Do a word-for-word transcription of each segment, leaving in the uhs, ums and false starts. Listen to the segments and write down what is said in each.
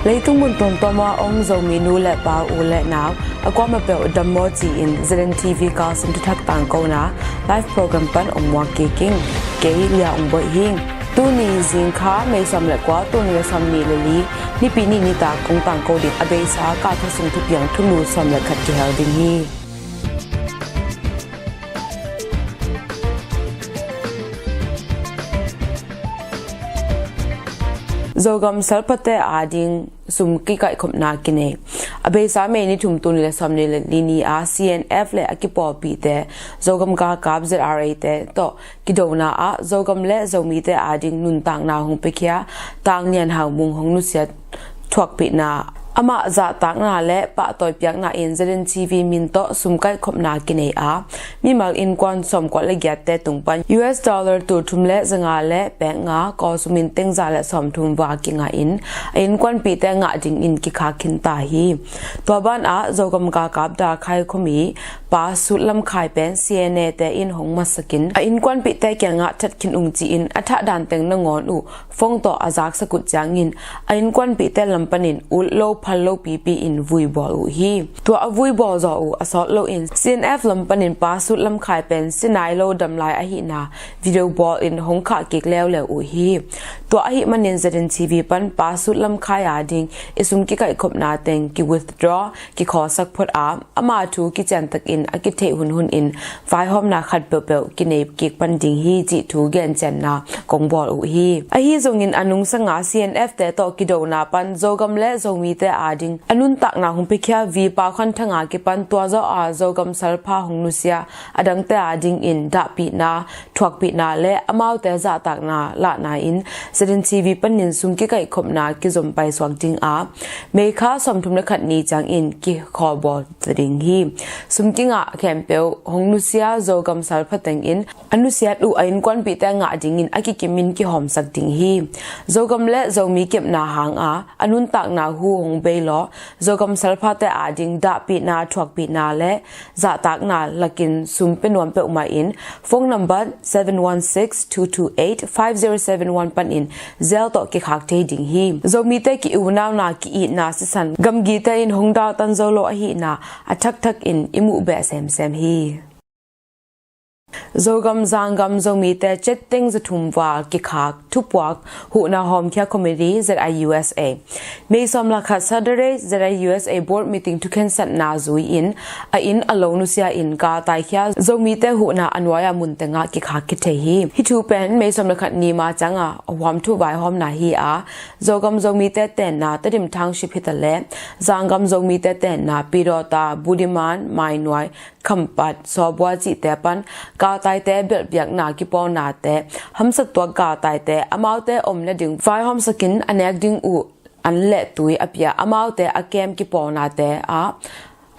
Leitung mun tuamtuam a om Zomi nu le pa, u le nau, a kuamah peuh dammaw ci-in Z N T V Carson thuthak tangkona live program pan ong muak kik ing. Kei Lia Ong Boih hing. Tuni zingkha May sawm le kua, tul nih le sawmnih le li, Nipi ni nitak kong tangko ding a beisa kah thusung thupiang thulu sawm le khat kihel ding hi. Zogam salphate ading sum kikaihkhopna kinei. A beisa May ni thum, tul nih le sawmnih le li ni a C N F le a kipawlpihte, Zogam galkap Z R A te tawh kidona ah Zogam le Zomite ading nuntakna hong piakhia Tang Nian Hau Mung hong nusiat thuakpihna, amah zahtakna le pahtawi piakna in Z N T V min tawh sum kaikhopna kinei a, mimal innkuan sawmkua le giatte tung pan U S dollar tul thum le zanga le pek nga, Kawlsum in teng za le sawmthum va kingah in a innkuanpihte ngah dingin kikhak khin ta hi. Tua banah Zogam galkap Dal Khai khuami Pa Sut Lam Khai pen C N A te in hong masak in a innkuanpihte kiangah that khin ung ci-in a thah danteng nangawn uh phone tawh a zaksak uh ciangin a innkuanpihte lam panin ut lo phal lo pipi in vui bawl uh hi. Tua a vui bawl zawh uh a sawt loin C N F lam panin Pa Sut Lam Khai pen si nai lo dam lai ahihna video bawl in hong khah kik leuleu uh hi. Tua ahih manin Z N T V pan Pa Sut Lam Khai ading i sum kikaihkhopna teng ki withdraw kikhawlsak phot a, ama thu kiciantakin a kitheih hunhun in vaihawmna khat peuhpeuh kinei kik pan ding hi cih thu gencianna kong bawl uh hi. Ahi zongin a nungsanga C N F te tawh kidona pan Zogam le Zomite ading a nuntakna hong piakhia V Pau Khan Thanga kipan tua zawh a Zogam salpha hong nusia a dangte adingin dahpihna, thuakpihna le amaute zahtakna lahna in Z N T V panin sum kikaihkhopna kizom paisuak ding a, May kha sawmthum le khat ni ciangin kikhawlbawl ta ding hi. Sum kingah khempeuh hong nusia Zogam salpha teng in a nusiat uh a innkuanpihte ngah dingin a kikimin kihawmsak ding hi. Zogam le Zomi kepna hanga a nuntakna hu hong bei law Zogam salphate ading dahpihna, thuakpihna le zahtakna lakin sum pia nuam peuhmah in phone number seven one six two two eight five zero seven one panin Zelle tawh kikhak thei ding hi. Zomite ki-unauna ki-itna sisan gamgite in hong daltan zo lo ahihna a thakthak in i muh beh semsem hi. Zogam Zanggam Zomite cetteng zathum va kikhak thupuak huhna hawmkhia committee Z I U S A. May sawm le khat Saturday Z I U S A board meeting thukhensatna zui-in a inn a lo nusia in galtaikhia Zomite huhna a nuai-a mun tengah kikhak kithei hi. Hih thu pen May sawm le khat ni ma cianga a huam thu vaihawmna hi a, Zogam Zomite tenna Tedim Township hitaleh Zanggam Zomite tenna Pidawta, Budiman, Mainuai, Khampat, Sawbua cihte pan galtaite belhpiakna kipawlnate hamsat tuak galtaite amaute om nading vaihawmsakin a nek ding uh an le tui a pia amaute a kem kipawlnate ah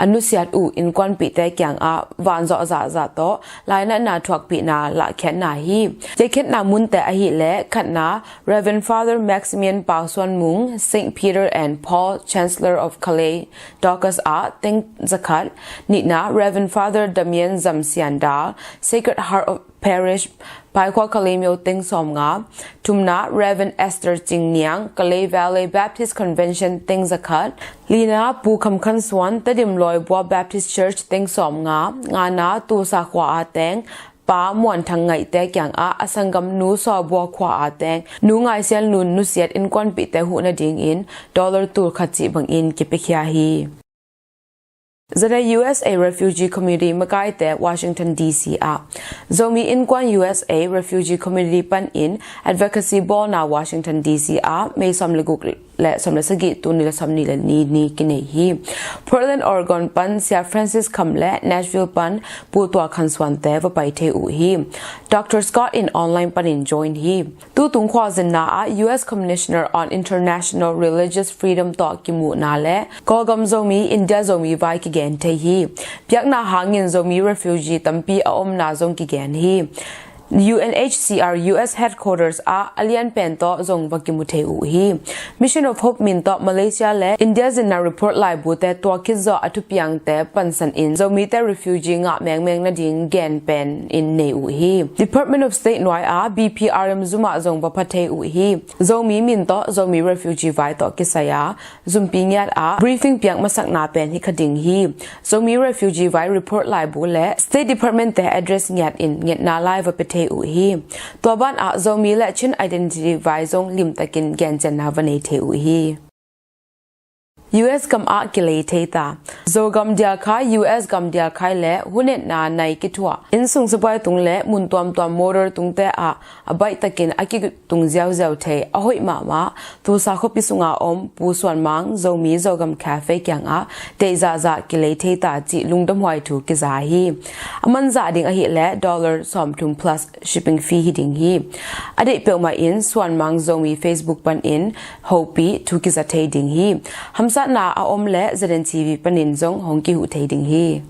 a nusiat uh innkuanpihte kiangah vanzawh zahzah tawh lainatna thuakpihna lahkhiatna hi. Kekhiatna munte ahileh khatna Reverend Father Maximian Pau Suan Mung, Saint Peter and Paul Chancellor of Kalay Dorcas ah teng zakhat, nihna Reverend Father Damian Zam Sian Dal, Sacred Heart of Parish Paikhua Kalaymyo teng sawmnga, thumna Reverend Esther Cing Niang, Kalay Valley Baptist Convention teng zakhat, lina Pu Kham Khan Suan, Tedim Lawibua Baptist Church teng sawmnga, ngana Tulsa khua a teng Pa Muan Thang Ngaihte kiangah a sanggam Nu Sawbua khua a teng Nu Ngai Sial Nun nusiat innkuanpihte huh nadingin dollar tul khat cih bangin kipiakhia hi. Z I U S A Refugee Community makaite Washington D C ah Zomi Innkuan U S A Refugee Community panin advocacy bawlna Washington D C ah May sawm le guk le sawm le sagih, tul nih le sawmnih le nih ni kinei hi. Portland, Oregon pan Sia Francis Kham le Nashville pan Pu Tua Khan Suante va pai thei uh hi. Doctor Scott in online panin join hi. Tutung khualzinna ah U S Commissioner on International Religious Freedom tawh kimuhna le Kawlgam Zomi, India Zomi vai kigen thei hi. Biakna hangin Zomi refugee tampi a omna zong kigen hi. U N H C R U S headquarters ah a lian pen tawh zong va kimu thei uh hi. Mission of Hope min tawh Malaysia le India zinna report laibute tua khit zawh a thupiangte pansan in Zomite refugee ngah mengmeng nading gen pen in nei uh hi. Department of State nuai ah B P R M zum ah zong va pha thei uh hi. Zomi min tawh Zomi refugee vai tawh kisai a zumpi ngiat ah briefing piak masakna pen hi kha ding hi. Zomi refugee vai report laibu le State Department te address ngiat in ngetna lai va pe thei uh hi. Tua ban ah Zomi le Chin identity vai zong limtakin gencenna va nei thei uh hi. U S gam ah kilei thei ta. Zogam dialkhai, U S gam dialkhai le hunetna nai kithuah, innsung sabuai tung le mun tuamtuam motor tungte ah a baihtakin a kitung ziauziau thei a hoih mahmah Tulsa khuapi sunga om Pu Suan Mang Zomi Zogam Cafe kiangah deih zahzah kilei thei ta cih lungdamhuai thu kiza hi. A manzah ding ahih leh dollar sawmthum plus shipping fee hi ding hi. A deih peuhmah in Suan Mang Zomi Facebook panin hopih thu kiza thei ding hi. Hamsatna a om leh Z N T V panin zong hong kihuh thei ding hi.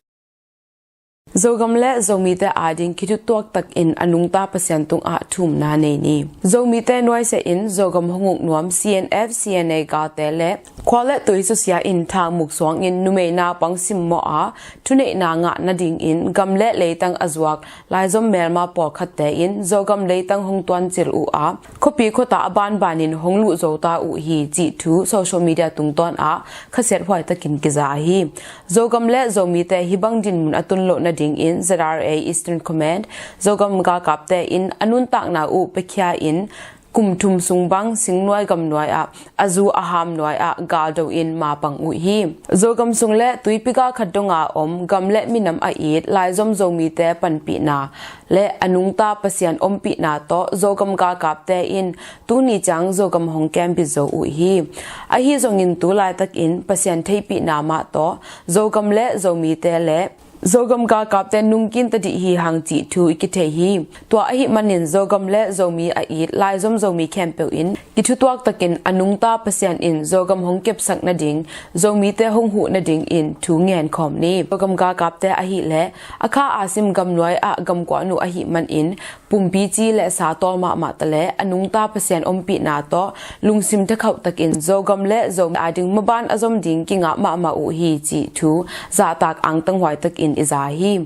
Zogam le Zomite ading kithutuak takin a nungta Pasian tungah thumna nei ni. Zomite nuaisiah in Zogam hong uk nuam C N F, C N A galte le khua le tui susia in thangmuk suangin numei naupang simmawh a thuneihna ngah nadingin gam le leitang a zuak laizom melma pawlkhatte in Zogam leitang hong tuancil uh a khuapi khuata a banbanin hong luhzo ta uh hi cih thu social media tungtawn ah khasiat huaitakin kiza hi. Zogam le Zomite hih bang dinmun a tun loh nadingin Z R A Eastern Command Zogam galkapte in a nuntakna uh piakhia in kum thum sung bang singnuai gamnuai ah a zu a ham nuai ah galdo in mapang uh hi. Zogam sung le tuipi galkhat donga om gam le minam a it laizom Zomite panpihna le a nungta Pasian ompihna tawh Zogam galkapte in tuni ciang Zogam hong kembit zo uh hi. Ahi zongin tu laitakin Pasian theihpihna mah tawh Zogam le Zomite le Zogam galkapte nungkin tadih hi hang cih thu i kithei hi. Tua ahih manin Zogam le Zomi a it laizom Zomi khempeuh in kithutuak takin a nungta Pasian in Zogam hong kepsak nading Zomite hong huh nadingin thu ngenkhawm ni. Zogam galkapte ahih leh a kha a sim gamnuai ah gamkuan uh ahih manin pumpi ci le sa tawl mahmah ta le a nungta Pasian ompihna tawh lungsim thekhauh takin Zogam le Zomi ading maban a zom ding kingah mahmah uh hi cih thu zahtak angtang huaitakin i za hi.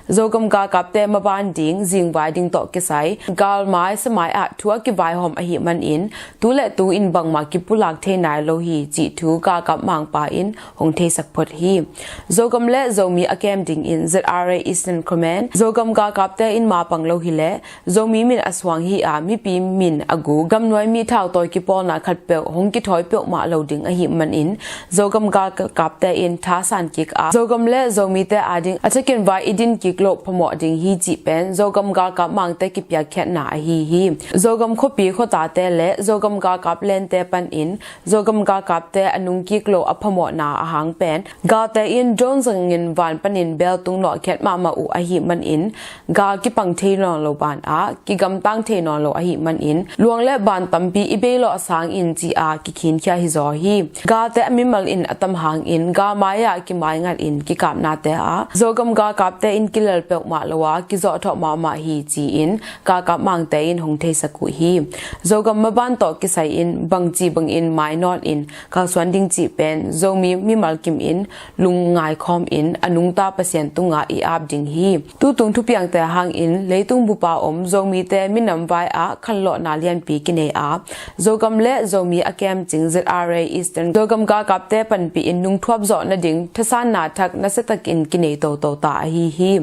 Zogam galkapte maban ding zingvai ding tawh kisai galmai samai ah thu a kivaihawm ahih manin tu le tu in bangmah kipulak thei nai lo hi cih thu galkap mangpa in hong theisak phot hi. Zogam le Zomi a kem dingin Z R A Eastern Command Zogam galkapte in mapang lo hileh Zomi min a suang hi a mipi min a gu gamnuai mi thautawi kipawlna khatpeuh hong kithawi peuhmah lo ding ahih manin Zogam galkapte in thasan kik a Zogam le Zomite ading a thakin vai i din kik loh phamawh ding hi cih pen Zogam galkap mangte kipiakkhiatna ahi hi. Zogam khuapi khuatate le Zogam galkap lente panin Zogam galkapte a nungkik lo a phamawhna ahang pen galte in drone zangin van panin bel tung nawhkhiat mahmah uh ahih manin gal kipang thei nawn lo banah kigamtang thei nawn lo ahih manin luang le ban tampi i bei lawh sangin ci-a kikhinkhia hizaw hi. Galte a mimal in a tam hangin galmai-ah kimaingat in kikapnate ah Zogam galkapte in kilel peuhmah lo a kizawhthawh mahmah hi ci-in galkap mangte in hong theisak uh hi. Zogam maban tawh kisai in bangci bangin mainawt in kalsuan ding cih pen Zomi mimal kim in lungngai khawm in a nungta Pasian tungah i ap ding hi. Tutung thupiangte hangin leitung bupa om Zomite minam vai ah khanlawhna lianpi kinei a Zogam le Zomi a kemcing Z R A Eastern Zogam galkapte panpih in nungthuap zawh nading thasanna thak nasiatakin kinei toto ta ahi hi.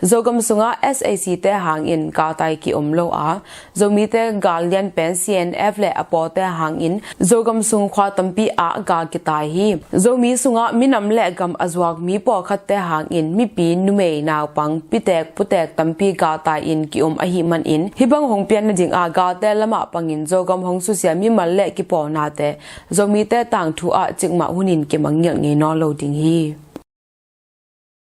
Zogam sungah S A C te hangin galtai ki-om lo a Zomite gal lian pen C N F le a pawte hangin Zogam sung khua tampi ah gal kitai hi. Zomi sungah minam le gam a zuak mi pawlkhatte hangin mipi numei naupang pitek putek tampi galtai in ki-om ahih manin hih bang hong pian nading ah galte lamah pangin Zogam hong susia mimal le kipawlnate Zomite tangthu ah cikmah hunin kimangngilh ngei nawn lo ding hi.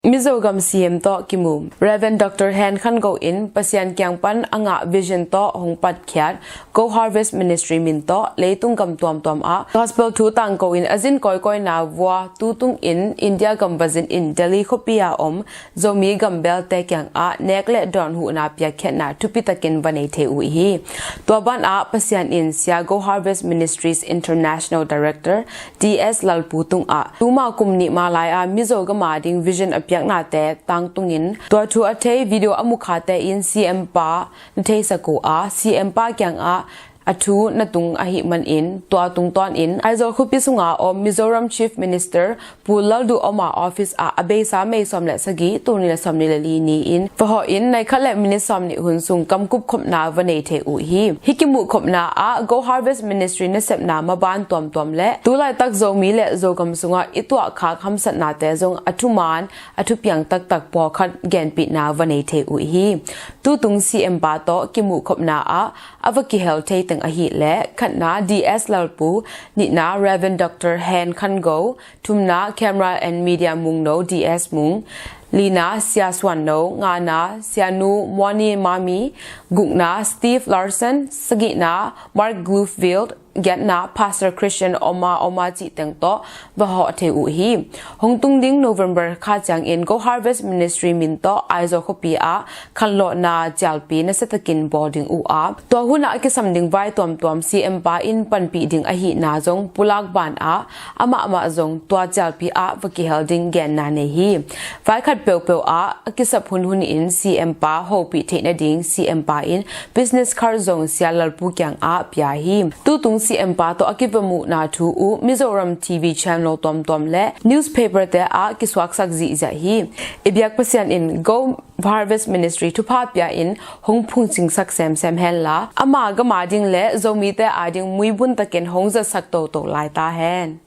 Mizo gam C M tawh kimu. Reverend Doctor Hen Khan Go in Pasian kiang pan a ngah vision tawh hong patkhiat Go Harvest Ministry min tawh leitung gam tuamtuam ah gospel thu tangko in a zin kawikawina vua tutung in India gam va zin in Delhi khuapi a om Zomi gambelte kiangah nek le dawnhuhna piakkhiatna thupitakin va nei thei uh hi. Tua banah Pasian in Sia Go Harvest Ministries International Director D S Lalpu tungah tuma kum nih ma lai-a Mizo gam a ding vision a piaknate tangtungin tua thu a thei video a mukhate in C M pa na theisak uh a, C M pa kiangah a thu na tung ahih manin tua tungtawn in Aizawl khuapi sunga om Mizoram Chief Minister Pu Lalduh Oma office ah a beisa May sawm le sagih, tul nih le sawmnih le li ni-in va hawh in nai khat le minit sawmnih hun sung kamkup khopna va nei thei uh hi. Hih kimuh khopna ah Go Harvest Ministry nasepna maban tuamtuam le tulaitak Zomi le Zogam sungah i tuahkhak hamsatnate zong a thuman a thupiang taktak pawlkhat genpihna va nei thei uh hi. Tutung C M pa tawh kimuh khopna ah a va kihel thei teng ahih leh khatna D S Lalpu, nihna Reverend Doctor Hen Khan Go, thumna Camera and Media Mungno D S Mung, lina Sia Suan No, ngana Sianu Muani Mami, gukna Steve Larson, sagihna Mark Bluefield, giatna Pastor Christian Oma Oma cih teng tawh va hawh thei uh hi. Hong tung ding November kha ciangin Go Harvest Ministry min tawh Aizawl khuapi ah khanlawhna cialpi nasiatakin bawl ding uh a, tua hunah a kisam ding vai tuamtuam C M pa in panpih ding ahihna zong pulak banah amahmah zong tua cialpi ah va kihel ding genna nei hi. Vai khat peuhpeuh ah a kisap hunhun in C M pa hopih theih nading C M pa in business card zong Sia Lalpu kiangah pia hi. Tutung C M pa tawh a kiva muhna thu uh Mizoram T V channel tuamtuam le newspaper te ah kisuaksak zihziah hi. I biak Pasian in Go Harvest Ministry thupha pia in hong phungcingsak semsem henla ama gam a ding le Zomite a ding muibun takin hong zatsak toto lai ta hen.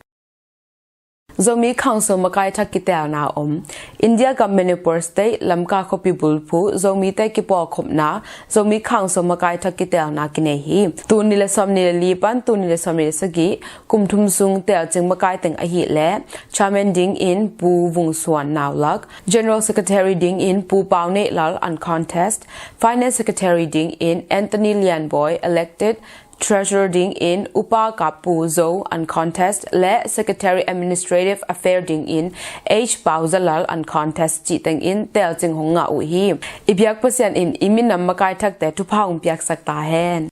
Zomi Council makai thak kitelna om. India gam Manipur State Lamka khuapi bulphuh Zomite kipawlkhopna Zomi Council makai thak kitelna kinei hi. Tul nih le sawmnih le li pan tul nih le sawmnih le sagih kum thum sung telcing makai teng ahih leh chairman dingin Pu Vung Suan Naulak, General Secretary dingin Pu Pau Neih Lal uncontest, Finance Secretary dingin Anthony Lian Boy elected, Treasurer dingin Upa Kap Pu Zo uncontest le Secretary Administrative Affair dingin H Pau Za Lal uncontest cih tengin telcing hong ngah uh hi. I biak Pasian in i minam makai thakte thupha hong piaksak ta hen.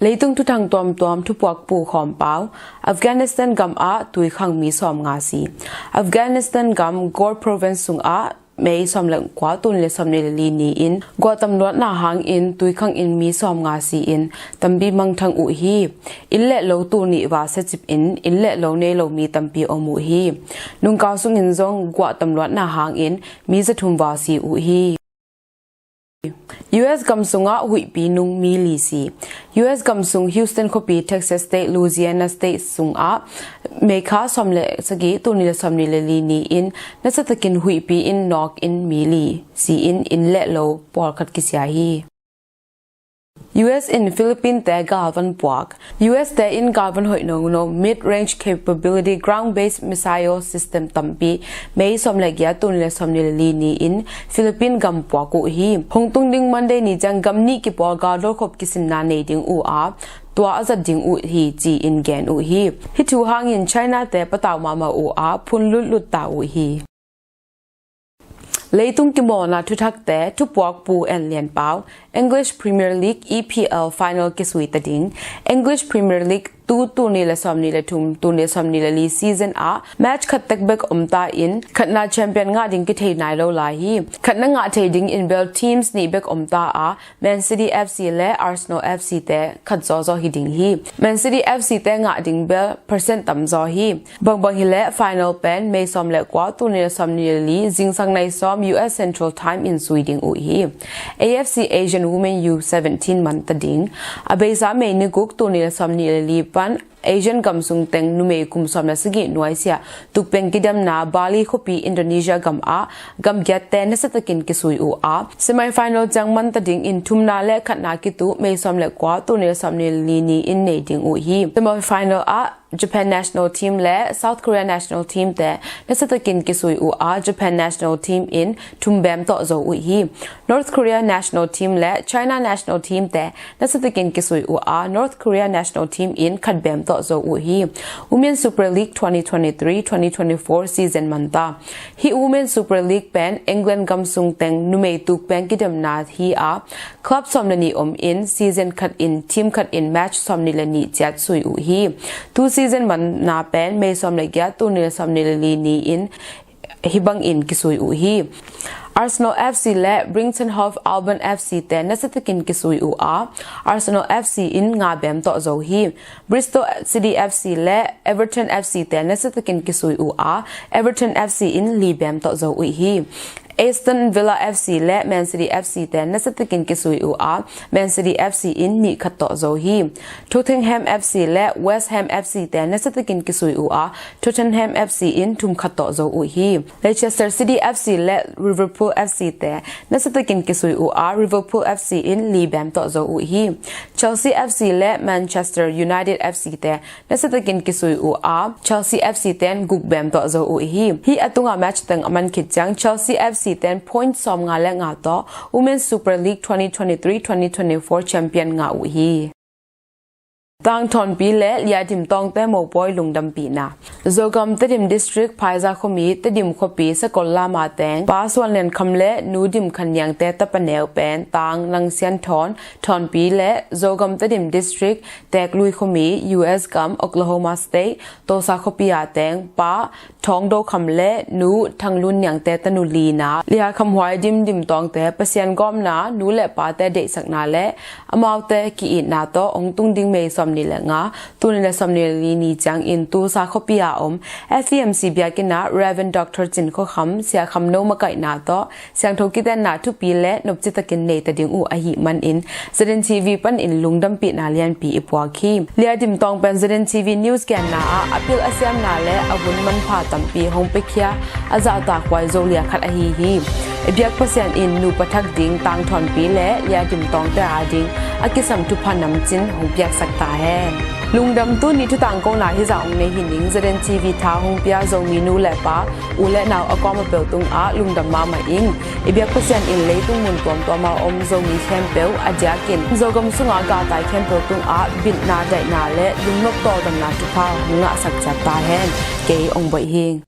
Leitung thuthang tuamtuam thupuak pu khawm pau. Afghanistan gam ah tuikhang mi sawmnga si. Afghanistan gam Ghor Province sungah May sawm le kua tul nih le sawmnih le li ni-in guah tam luatna hangin tuikhang in mi sawmnga si-in tampi mangthang uh hi. Inn le lo tul nih val siacip in inn le lo nei lo mi tampi om uh hi. Nungkau sungin zong guah tam luatna hangin mi zathum val si uh hi. U S gam sungah huihpi nung mi li si. U S gam sung Houston khuapi, Texas State, Louisiana State sungah May kha sawm le sagih tul nih le sawmnih le li ni-in nasiatakin huihpi in nawk in mi li si-in inn le lo pawlkhat kisia hi. U S in Philippine te galvan puak. U S te in galvan hoih nono mid-range capability ground-based missile system tampi May sawm le giat tul nih le sawmnih le li ni-in Philippine gam puak uh hi. Hong tung ding Monday ni ciang gam nih kipawl galdolkhop kisinna nei ding uh a, tua a zat ding uh hi ci-in gen uh hi. Hih thu hangin China te patau mahmah uh a, phun lutlut ta uh hi. Leitung kimawlna thuthakte thupuak pu en lian pau. English Premier League, E P L final kisui ta ding. English Premier League tu tul nih le sawmnih le thum, tul nih le sawmnih le li season ah match khat tek bek om ta in khatna champion ngah ding kithei nai lo lai hi. Khatna ngah thei dingin bel teams nih bek om ta a, Man City F C le Arsenal F C te khat zawzaw hi ding hi. Man City F C te ngah ding bel percent tamzaw hi. Bangbang hileh final pen May sawm le kua tul nih le sawmnih le li zingsang nai sawm U S Central Time in sui ding uh hi. A F C Asian Women U seventeen man ta ding. A beisa May ni guk tul nih le sawmnih le li pan Asian gam sung teng numei kum sawm le sagih nuaisiah tukpeng kidemna Bali khuapi Indonesia gam ah gam giatte nasiatakin kisui uh a, semifinal ciang manta dingin thumna le khatna kituh May sawm le kua, tul nih le sawmnih le li ni-in nei ding uh hi. Semifinal ah Japan national team le South Korea national team te nasiatakin kisui uh a, Japan national team in thum bem tawh zo uh hi. North Korea national team le China national team te nasiatakin kisui uh a, North Korea national team in khat bem tawh zo uh hi. Women Super League twenty twenty-three twenty twenty-four season manta. Hih Women Super League pen England gam sung teng numei tukpeng kidemna hi a, club sawm le nih om in, season khat in, team khat in match sawmnih le nih ciat sui uh hi. Tu season manna pen May sawm le giat, tul nih le sawmnih le li ni-in hih bangin kisui uh hi. Arsenal F C le Brighton Hove Albion F C te nasiatakin kisui uh a, Arsenal F C in nga bem tawh zo hi. Bristol City F C le Everton F C te nasiatakin kisui uh a, Everton F C in li bem tawh zo uh hi. Aston Villa F C le Man City F C te nasiatakin kisui uh a, Man City F C in nih khat tawh zo hi. Tottenham F C le West Ham F C te nasiatakin kisui uh a, Tottenham F C in thum khat tawh zo uh hi. Leicester City F C le Liverpool F C te nasiatakin kisui uh a, Liverpool F C in li bem tawh zo uh hi. Chelsea F C le Manchester United F C te nasiatakin kisui uh a, Chelsea F C ten guk bem tawh zo uh hi. Hih a tunga match teng a man khit ciang Chelsea F C ten point sawmnga le nga tawh Women's Super League twenty twenty-three twenty twenty-four champion ngah uh hi. Tangthawnpi le Liadim Tawngte mopawi lungdampihna. Zogam Tedim District Phaiza khuami Tedim khuapi Sakol Lama teng Pa Suan Lian Kham le Nu Dim Khan Niangte tapa neu pen Tang Nang Sian Thawn, Thawnpi le Zogam Tedim District Teklui khuami U S gam Oklahoma State Tulsa khuapi a teng Pa Thawng Do Kham le Nu Thang Lun Niangte tanu lina, Lia Kham Huai Dim Dim Tawngte Pasian gawmna nu le pate deihsakna le amaute ki-itna tawh hong tung ding May sawmnih le nga, tul nih le sawmnih le li ni ciangin Tulsa khuapi a om F E M C biakinn ah Reverend Doctor Cin Khua Kham, Sia Kham No makaihna tawh siangtho kitenna thupi le nopci takin neita ding uh ahih manin Z N T V panin lungdampihna lianpi i puak hi. Lia Dim Tawng pen Z N T V News genna ah a pil a siamna le a hun manpha tampi hong piakhia a zahtakhuai Zo lia khat ahi hi. I biak Pasian in nupa thak ding Tang Thawnpi le Lia Dim Tawngte a ding a kisam thupha namcin hong piaksak ta hen. Lungdam. Tuni thutangkona hizah hong nei hi ning. Z N T V tha hong pia Zomi nu le pa, u le nau a kawm a peuh tungah lungdam mahmah ing. I biak Pasian in leitung mun tuamtuam a om Zomi khempeuh a diakin Zogam sunga gahtai khempeuh tungah bilna daihna le lungnop tawldamna thupha hong ngahsak ciat ta hen. Kei ong boih hing.